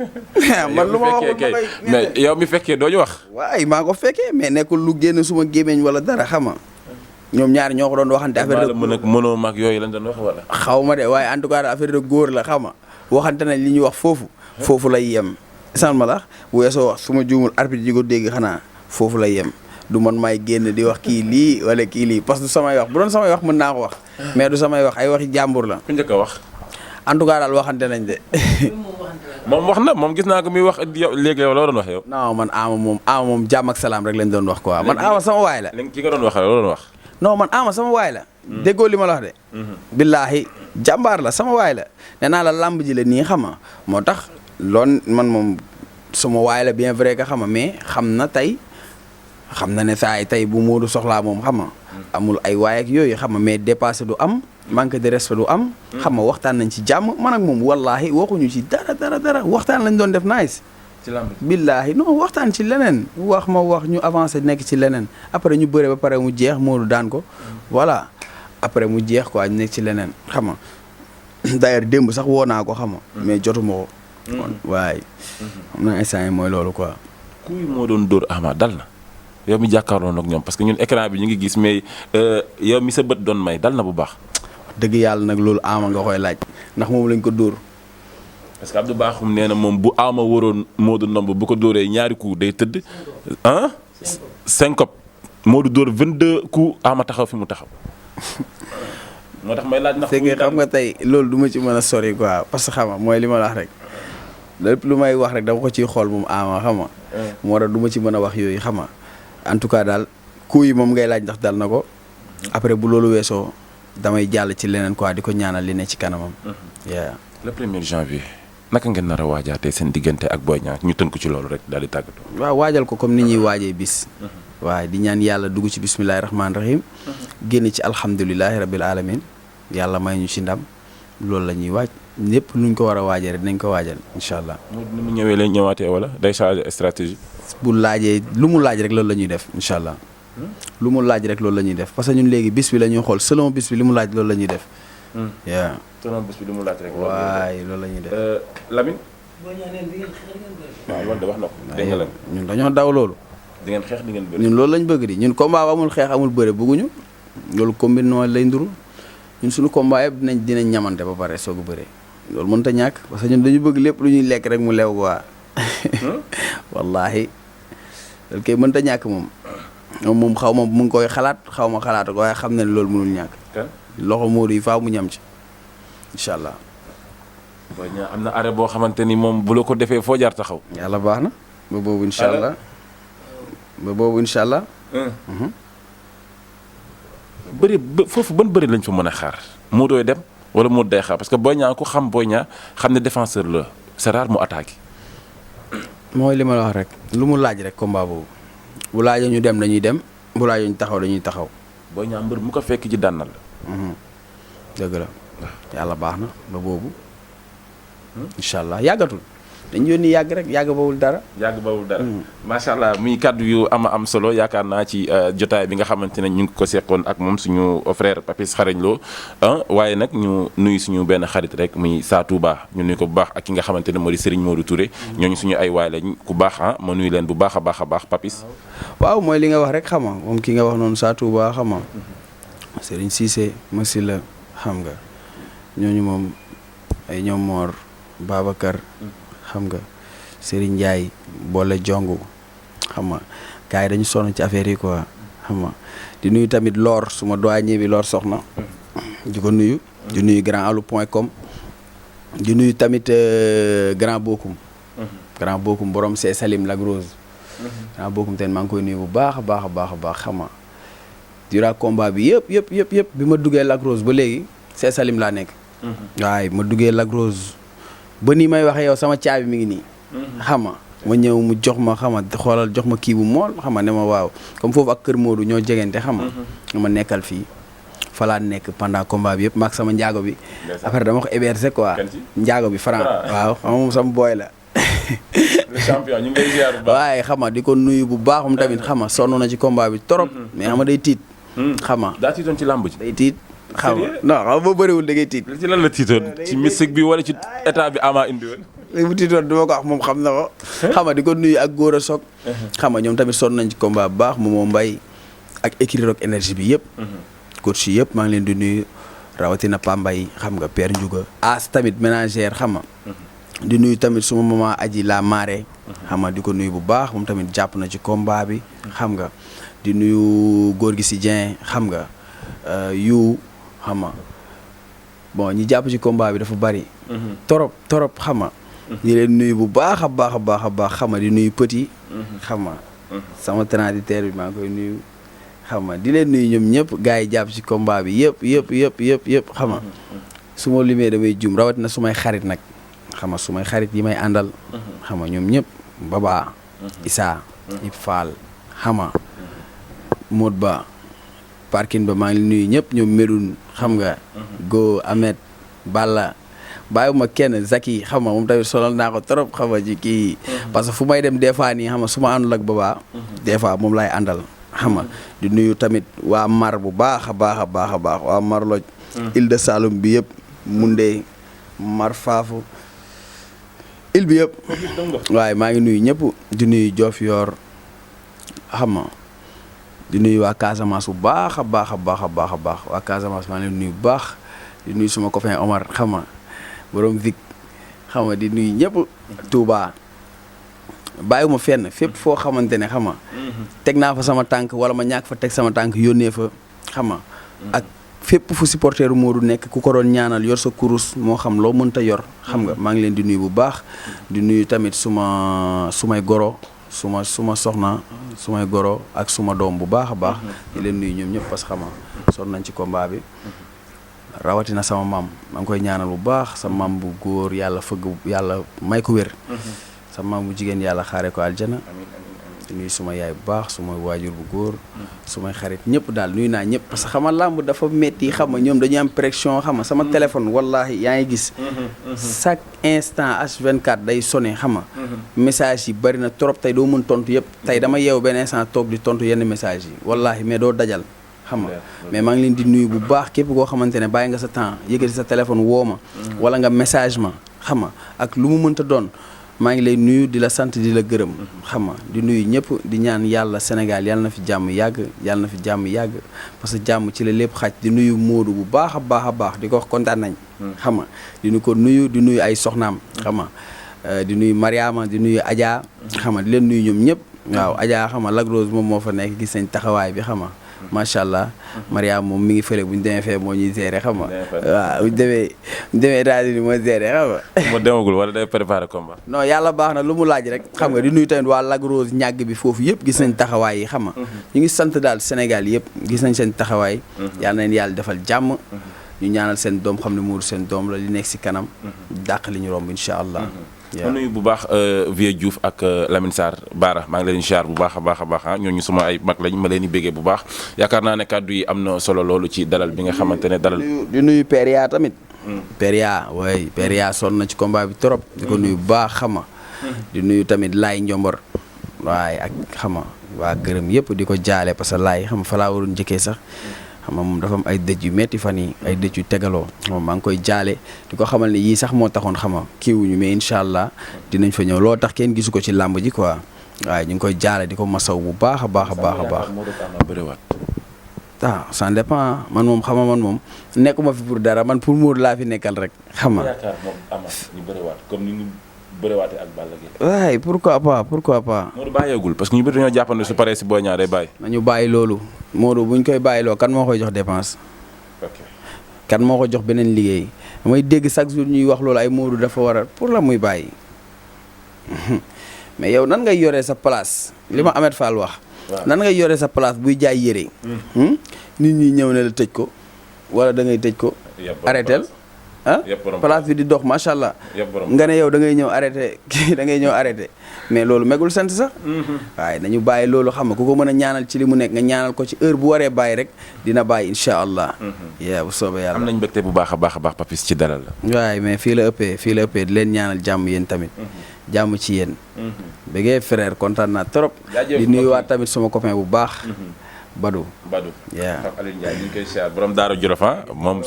man lu ma waxul ma koy mais yow mi fekkee doo ñu wax. waaye maa ko fekkee mais nekkul lu génn suma gémmiñ wala dara xam nga ñoom ñaar ñoo ko doon waxante affaire de. mën ak mënoo mag yooyu lañ doon wax wala. xaw ma de waaye en tout cas affaire de góor la xam nga waxante nañ li ñuy wax foofu lay yem. san ma la weesoo wax su ma juumul arbitre ji ko dégg xanaa foofu lay yem du man may génn di wax kii lii wala kii lii parce que du samay wax bu doon samay wax mën naa ko wax mais du samay wax ay waxi jàmbur la. ku njëkk a wax. en tout cas daal waxante nañ de. moom wax na moom gis naa ko muy wax yow léegi yow loo doon wax yow. non man Ama moom jàmm ak salaam rek lañ doon wax quoi man Ama sama waay la. léegi ki nga doon wax loo doon wax. non man Ama sama waay la. déggoo li ma la wax de. billaahi jàmbaar la sama waay la nee naa la làmb ji la nii xam nga moo tax loon man moom sama waay la bien vrai que xam nga mais xam na tey xam na ne saa yi tey bu Modou soxlaa moom xam nga amul ay waay ak yooyu xam nga mais dépassé du am manque de respect du am. xam nga waxtaan nañ ci jàmm man ak moom wallaahi waxuñu ci dara waxtaan lañ doon def nice. ci làmb ji billaahi non waxtaan ci leneen wax ñu avancé nekk ci leneen après ñu bëre ba pare mu jeex Modou daan ko voilà après mu jeex quoi ñu nekk ci leneen xam nga d'ailleurs démb sax woo naa ko xam nga mais jotuma ko. waaye xam na instant yi mooy loolu quoi. kuy moo doon dóor Ama dal na yow mi jàkkaarloo ak ñoom parce que ñun écran bi ñu ngi gis mais yow mi sa bët doon may dal na bu baax. dëgg yàlla nag loolu Ama nga koy laaj ndax moom lañ ko dóor. parce que Abdou Bakhoum nee na moom bu Ama waroon Modou ndomb bu ko dóoree ñaari coups day tëdd syncope Modou dóor 22 coups Ama taxaw fi mu taxaw. moo tax may laaj ndax. c'est que xam nga tey loolu du ma ci mën a sori quoi parce que xam nga mooy li ma la wax rek. lépp lu may wax rek dama ko ciy xool moom Ama xam nga. moo tax du ma ci mën a wax yooyu xam nga en tout cas daal coup yi moom ngay laaj ndax dal na ko. après bu loolu weesoo damay jàll ci leneen quoi di ko ñaanal li ne ci kanamam. le 1er janvier naka ngeen nar a waajaatee seen diggante ak Boy Niang ñu tënku ci loolu rek daal di tàggatoo. waaw waajal ko comme ni ñuy waajee bis. waaye di ñaan yàlla dugg ci bismillahi rahmaani rahim. génn ci alhamdulilahi rabil alamin yàlla may ñu ci ndam loolu la ñuy waaj. ñëpp nuñ ko war a waajee rek dinañ ko waajal incha allah. ni mu ñëwee leen ñëwaatee wala day changer stratégie. bu laajee lu mu laaj rek loolu la ñuy def incha allah. lu mu laaj rek loolu la ñuy def parce que ñun léegi bis bi la ñuy xool selon bis bi li mu laaj loolu la ñuy def. waaw. selon bis bi li mu laaj rek. waaye loolu la ñuy def. Lamine. waaw loolu de wax na ko. dégg nga Lamine ñun dañoo daw loolu. di ngeen xeex di ngeen bëri. ñun loolu lañ bëgg di ñun combat amul xeex amul bëre bëgguñu loolu combine noonu lay nduru ñun suñu combat yëpp dinañ ñamante ba pare soog a bëre loolu mënut a ñàkk parce que ñun dañu bëgg lépp lu ñuy lekk rek mu lew quoi wallaahi loolu kay mënut a ñàkk moom xaw ma mu ngi koy xalaat xaw ma xalaat ko waaye xam na ne loolu mënul ñàkk. loxo Modou yi faaw mu ñam ci incha allah. Boy Niang am na arrêt boo xamante ni moom bu la ko defee foo jaar taxaw. yàlla baax na ba boobu incha allah ba boobu incha allah. bëri foofu ban bëri lañ fa mën a xaar Modou dem wala Modou day xaar parce que Boy Niang ku xam Boy Niang xam ne défenseur la c'est rare mu attaqué. mooy li ma la wax rek lu mu laaj rek combat boobu bu laajee ñu dem dañuy dem bu laajee ñu taxaw dañuy taxaw. Boy Niang mbër mu ko fekk ci dànnal la. dëgg la yàlla baax na ba boobu. incha allah yàggatul dañu yónni yàgg rek yàgg bawul dara. yàgg bawul dara. macha allah muy kàddu yu am solo yaakaar naa ci jotaay bi nga xamante ne ñu ngi ko seqoon ak moom suñu frère Papis Xarañ Lo waaye nag ñu nuyu suñu benn xarit rek muy Sa Touba ñu nuyu ko bu baax ak ki nga xamante ne moo di Serigne Modou Touré. ñooñu suñu ay waay lañ ku baax ma nuyu leen bu baax a baax Papis. waaw mooy li nga wax rek xam nga moom ki nga wax noonu Sa Touba xam nga Serigne Cissé Massi la xam nga ñooñu moom ay ñoom Mor Babacar. xam nga Serigne Ndiaye boole jongu xam nga gars yi dañu sonn ci affaire yi quoi xam nga di nuyu tamit Lor suma doyen bi Lor soxna di ko nuyu. di nuyu grandalu.com di nuyu tamit grand Bokum. grand Bokum borom see Salim Lac Rose. grand Bokum tamit maa ngi koy nuyu bu baax a baax xam nga durant combat bi yëpp bi ma duggee Lac Rose ba léegi see Salim laa nekk. waaye ma duggee Lac Rose. ba nii may waxee yow sama caabi mi ngi nii. xam nga ma ñëw mu jox ma xam nga xoolal jox ma kii bu mool xam nga ne ma waaw comme foofu ak Kër Modou ñoo jegente xam nga ma nekkal fii fa laa nekk pendant combat bi yëpp maag sama njaago bi. après dama ko héberger quoi. njaago bi Franc waaw xam nga moom sama booy la. le champion ñu ngi lay ziar bu baax. waaye xam nga di ko nuyu bu baax moom tamit xam nga sonn na ci combat bi trop. mais xam nga day tiit. xam nga daa tiitoon ci làmb ji. day tiit. xam nga non xam nga boo bëriwul da ngay tiit. ci lan la tiitoon ci mystique bi wala ci état bi ama indi woon. léegi bu tiitoon du ma ko wax moom xam na ko. xam nga di ko nuyu ak góor a soog. xam nga ñoom tamit sonn nañ ci combat bu baax Momo Mbaye ak écurie Rock énergie bi yëpp. coach yi yëpp maa ngi leen di nuyu rawatina Pambay xam nga Père Ndiouga. As tamit ménagère xam nga. di nuyu tamit suma maman Aji la Maré. xam nga di ko nuyu bu baax moom tamit jàpp na ci combat bi. xam nga di nuyu góor gi si Dieng xam nga yu. xam nga bon ñi jàpp ci combat bi dafa bari. torop xam nga. ñu leen nuyu bu baax a baax xam nga di nuyu petit. xam nga sama transitaire bi maa ngi koy nuyu. xam nga di leen nuyu ñoom ñëpp gars yi jàpp ci combat bi yëpp xam nga su ma limee damay jum rawatina su may xarit nag xam nga su may xarit yi may àndal. xam nga ñoom ñëpp Baba. Issa. Ib Fall xam nga Mod Ba. parking ba maa ngi nuyu ñëpp ñoom Medoune xam nga. Go Ahmed Balla bàyyiwuma kenn Zaki xam nga moom tamit solal naa ko trop xam nga ci kii. parce que fu may dem des fois nii xam nga su ma àndul ak Baba. des fois moom laay àndal xam nga di nuyu tamit waa Mar bu baax a baax waa Mar Lodj. Île de Saloum bi yëpp Moundé Mar Faafu île bi yëpp. waaye maa ngi nuyu ñëpp di nuyu Diofior xam nga. di nuyu waa Casamance bu baax a baax waa Casamance maa ngi leen nuyu bu baax di nuyu suma copain Omar xam nga borom Vic xam nga di nuyu ñëpp. Touba bàyyiwuma fenn fépp foo xamante ne xam nga teg naa fa sama tànk wala ma ñàkk fa teg sama tànk yónnee fa xam nga ak fépp fu supporteru Modou nekk ku ko doon ñaanal yor sa kurus moo xam loo mënta yor xam nga maa ngi leen di nuyu bu baax di nuyu tamit sumay goro. suma soxna sumay goro ak suma doom bu baax a baax. di leen nuyu ñoom ñëpp parce que xam nga sonn nañ ci combat bi. rawatina sama maam maa ngi koy ñaanal bu baax sa maam bu góor yàlla may ko wér. sa maam bu jigéen yàlla xaare ko aljana. di nuyu suma yaay bu baax suma waajur bu góor sumay xarit ñëpp daal nuyu naa ñëpp parce que xam nga làmb dafa metti xam nga ñoom dañuy am pression xam nga sama téléphone wallahi yaa ngi gis chaque instant H24 day sonné xam nga message yi bari na trop tey doo mën tontu yëpp tey dama yeew benn instant toog di tontu yenn message yi wallahi mais doo dajal xam nga mais maa ngi leen di nuyu bu baax képp koo xamante ne bàyyi nga sa temps yëkkati sa téléphone woo ma wala nga message ma xam nga ak lu mu mënta doon maa ngi lay nuyu di la sant di la gërëm xam nga di nuyu ñëpp di ñaan yàlla Sénégal yàlla na fi jàmm yàgg yàlla na fi jàmm yàgg parce que jàmm ci la lépp xaj di nuyu Modou bu baax a baax a baax di ko wax kontaan nañ xam nga di ko nuyu di nuyu ay soxnaam xam nga di nuyu Mariama di nuyu Adja xam nga di leen nuyu ñoom ñëpp waaw Adja xam nga Lac Rose moom moo fa nekk gis nañ taxawaay bi xam nga macha allah Mariama moom mi ngi fële bu ñu demee fee moo ñuy gérer xam nga waaw bu ñu demee États-Unis moo gérer xam nga. moo demagul wala day préparer combat. non yàlla baax na lu mu laaj rek xam nga di nuyu tamit waa Lac Rose ñàgg bi foofu yëpp gis nañ taxawaay yi xam nga ñu ngi sant daal Sénégal yëpp gis nañ seen taxawaay yàlla na leen yàlla defal jàmm ñu ñaanal seen doom xam ne Modou seen doom la li nekk si kanam dàq li ñu romb incha allah. ma nuyu bu baax Vieux Diouf ak Lamine Sarr Baara maa ngi leen di ziar bu baax a baax ah ñooñu suma ay mag lañ ma leen di béggee bu baax yaakaar naa ne kàddu yi am na solo loolu ci dalal bi nga xamante ne dalal. di nuyu Père Ya tamit. Père Ya waay Père Ya sonn na ci combat bi trop. di ko nuyu bu baax xam nga di nuyu tamit Laay Njombor waaye ak xam nga waa gërëm yëpp di ko jaale parce que Laay xam nga fa laa waroon njëkkee sax. xam nga moom dafa am ay dëj yu metti fan yi ay dëj yu tegaloo moom maa ngi koy jaale di ko xamal ne yii sax moo taxoon xam nga kiiwuñu mais incha allah dinañ fa ñëw loo tax kenn gisu ko ci làmb ji quoi waaye ñu ngi koy jaale di ko masaw bu baax a baax a baax a baax ah ça dépend man moom xam nga man moom nekkuma fi pour dara man pour Modou laa fi nekkal rek xam nga bëriwaate ak Balla Gaye waaye pourquoi pas Modou bàyyeegul parce que ñu bëri dañoo jàpp ne su paree si Boy Niang day bàyyi nañu bàyyi loolu Modou buñ koy bàyyiloo kan moo koy jox dépense kan moo ko jox beneen liggéey damay dégg chaque jour ñuy wax loolu ay Modou dafa war a pour la muy bàyyi mais yow nan ngay yoree sa place li ma Ahmed Fall wax nan ngay yoree sa place buy jaay yére nit ñi ñëw ne la tëj ko wala da ngay tëj ko arrêtel place bi di dox macha allah nga ne yow da ngay ñëw arrêté kii da ngay ñëw arrêté mais loolu megul sant sax waaye nañu bàyyi loolu xam nga ku ko mën a ñaanal ci li mu nekk nga ñaanal ko ci heure bu waree bàyyi rek dina bàyyi incha allah yaa bu soobee yàlla am nañ mbégte bu baax a baax Papis ci dalal la waaye mais fii la ëppee di leen ñaanal jàmm yéen tamit jàmm ci yéen bëggee frère kontaan naa trop di nuyuwaat tamit sama copain bu baax Badou yaa Pape Alioune Ndiaye ñu ngi koy siyaar borom Daara Jolof moom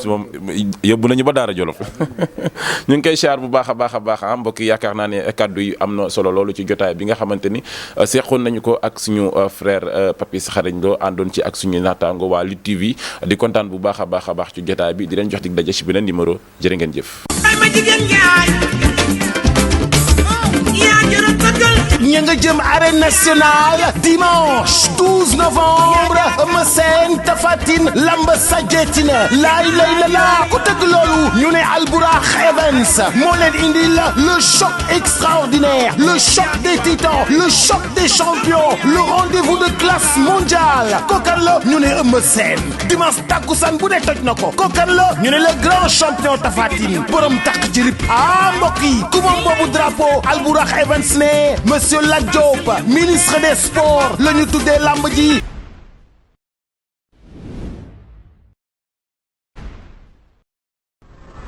yóbbu nañu ba Daara Jolof ñu ngi koy siyaar bu baax a baax mbokk yi yaakaar naa ne kaddu yi am na solo loolu ci jotaay bi nga xamante ni seqoon nañu ko ak suñu frère Papis Xarañ Lo àndoon ci ak suñu naataango waa Lutte TV di kontaan bu baax a baax ci jotaay bi di leen jox dig daje ci beneen numéro jërë ngeen jëf. ña nga jëm arène nationale dimanche 12 novembre Eumeu Sène Tapha Tine lamb sajetina laay la ku tëgg loolu ñu ne Albourakh Events moo leen indil le choc extraordinaire le choc des titans le choc des champions le rendez-vous de classe mondiale kokan la ñu ne Eumeu Sène dimanche takkusaan bu ne toj na ko kokan la ñu ne le grand champion Tapha Tine borom takk ci rip mbokk yi ku moom boobu drapeau Albourakh Events ne Monsieur Lat Diop ministre des sports la ñu tuddee lamb ji